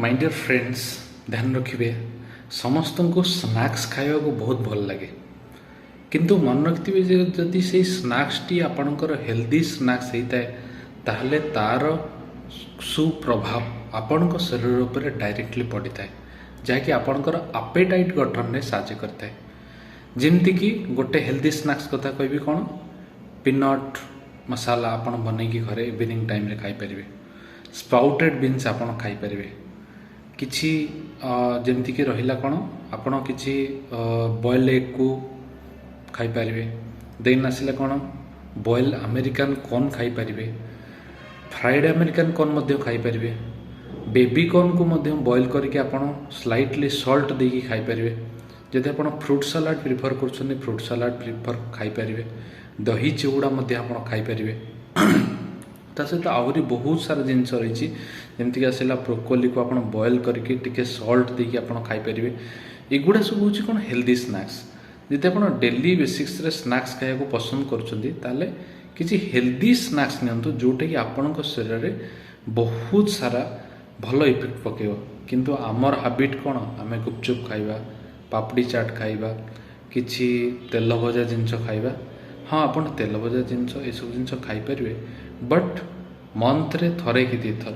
ମାଇ dear friends, ଧ୍ୟାନ ରଖିବେ, ସମସ୍ତଙ୍କୁ ସ୍ନାକ୍ସ ଖାଇବାକୁ ବହୁତ ଭଲ ଲାଗେ। କିନ୍ତୁ ମନେ ରଖିଥିବେ ଯେ ଯଦି ସେଇ ସ୍ନାକ୍ସଟି ଆପଣଙ୍କର ହେଲ୍ଦି ସ୍ନାକ୍ସ ହେଇଥାଏ, ତାହେଲେ ତା'ର ସୁପ୍ରଭାବ ଆପଣଙ୍କ ଶରୀର ଉପରେ ଡାଇରେକ୍ଟଲି ପଡ଼ିଥାଏ, ଯାହାକି ଆପଣଙ୍କର ଆପେଟାଇଟ୍ ଗଠନରେ ସାହାଯ୍ୟ କରିଥାଏ। ଯେମିତିକି ଗୋଟେ ହେଲ୍ଦି ସ୍ନାକ୍ସ କଥା କହିବି, କ'ଣ? ପିନଟ୍ ମସାଲା ଆପଣ ବନେଇକି ଘରେ ଇଭିନିଂ ଟାଇମ୍ରେ ଖାଇପାରିବେ। ସ୍ପ୍ରାଉଟେଡ୍ ବିନ୍ସ ଆପଣ ଖାଇପାରିବେ। କିଛି ଯେମିତିକି ରହିଲା କ'ଣ, ଆପଣ କିଛି ବଏଲ୍ ଏଗ୍କୁ ଖାଇପାରିବେ। ଦେନ୍ ଆସିଲା କ'ଣ, ବଏଲ୍ ଆମେରିକାନ୍ କର୍ନ ଖାଇପାରିବେ। ଫ୍ରାଇଡ଼୍ ଆମେରିକାନ୍ କର୍ନ ମଧ୍ୟ ଖାଇପାରିବେ। ବେବି କର୍ନକୁ ମଧ୍ୟ ବଏଲ୍ କରିକି ଆପଣ ସ୍ଲାଇଟଲି ସଲ୍ଟ ଦେଇକି ଖାଇପାରିବେ। ଯଦି ଆପଣ ଫ୍ରୁଟ୍ ସାଲାଡ଼ ପ୍ରିଫର୍ କରୁଛନ୍ତି, ଫ୍ରୁଟ୍ ସାଲାଡ଼ ପ୍ରିଫର୍ ଖାଇପାରିବେ। ଦହି ଚିଉଡ଼ା ମଧ୍ୟ ଆପଣ ଖାଇପାରିବେ। ତା ସହିତ ଆହୁରି ବହୁତ ସାରା ଜିନିଷ ରହିଛି। ଯେମିତିକି ଆସିଲା ବ୍ରୋକୋଲିକୁ ଆପଣ ବଏଲ୍ କରିକି ଟିକେ ସଲ୍ଟ ଦେଇକି ଆପଣ ଖାଇପାରିବେ। ଏଗୁଡ଼ା ସବୁ ହେଉଛି କ'ଣ, ହେଲ୍ଦି ସ୍ନାକ୍ସ। ଯଦି ଆପଣ ଡେଲି ବେସିସ୍ରେ ସ୍ନାକ୍ସ ଖାଇବାକୁ ପସନ୍ଦ କରୁଛନ୍ତି, ତାହେଲେ କିଛି ହେଲ୍ଦି ସ୍ନାକ୍ସ ନିଅନ୍ତୁ, ଯେଉଁଟାକି ଆପଣଙ୍କ ଶରୀରରେ ବହୁତ ସାରା ଭଲ ଇଫେକ୍ଟ ପକାଇବ। କିନ୍ତୁ ଆମର ହାବିଟ୍ କ'ଣ? ଆମେ ଗୁପଚୁପ୍ ଖାଇବା, ପାପଡ଼ି ଚାଟ୍ ଖାଇବା, କିଛି ତେଲ ଭଜା ଜିନିଷ ଖାଇବା। ହଁ, ଆପଣ ତେଲ ଭଜା ଜିନିଷ, ଏସବୁ ଜିନିଷ ଖାଇପାରିବେ, ବଟ୍ ମନ୍ଥରେ ଥରେ କି ଦୁଇଥର।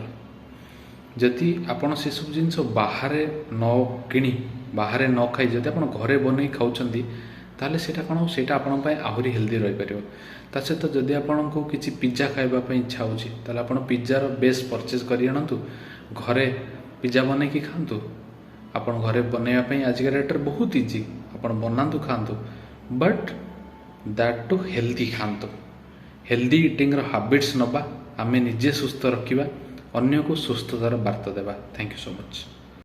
ଯଦି ଆପଣ ସେସବୁ ଜିନିଷ ବାହାରେ ନ କିଣି, ବାହାରେ ନ ଖାଇ ଯଦି ଆପଣ ଘରେ ବନେଇ ଖାଉଛନ୍ତି, ତାହେଲେ ସେଇଟା କ'ଣ ହେବ? ସେଇଟା ଆପଣଙ୍କ ପାଇଁ ଆହୁରି ହେଲ୍ଦି ରହିପାରିବ। ତା ସହିତ ଯଦି ଆପଣଙ୍କୁ କିଛି ପିଜ୍ଜା ଖାଇବା ପାଇଁ ଇଚ୍ଛା ହେଉଛି, ତାହେଲେ ଆପଣ ପିଜ୍ଜାର ବେସ୍ ପରଚେଜ୍ କରି ଆଣନ୍ତୁ, ଘରେ ପିଜ୍ଜା ବନେଇକି ଖାଆନ୍ତୁ। ଆପଣ ଘରେ ବନେଇବା ପାଇଁ ଆଜିକା ଡେଟ୍ରେ ବହୁତ ଇଜି। ଆପଣ ବନାନ୍ତୁ, ଖାଆନ୍ତୁ, ବଟ୍ that two healthy ଖାଆନ୍ତୁ। ହେଲ୍ଦି ଇଟିଂର ହାବିଟ୍ସ ନେବା, ଆମେ ନିଜେ ସୁସ୍ଥ ରଖିବା, ଅନ୍ୟକୁ ସୁସ୍ଥତାର ବାର୍ତ୍ତା ଦେବା। Thank you so much.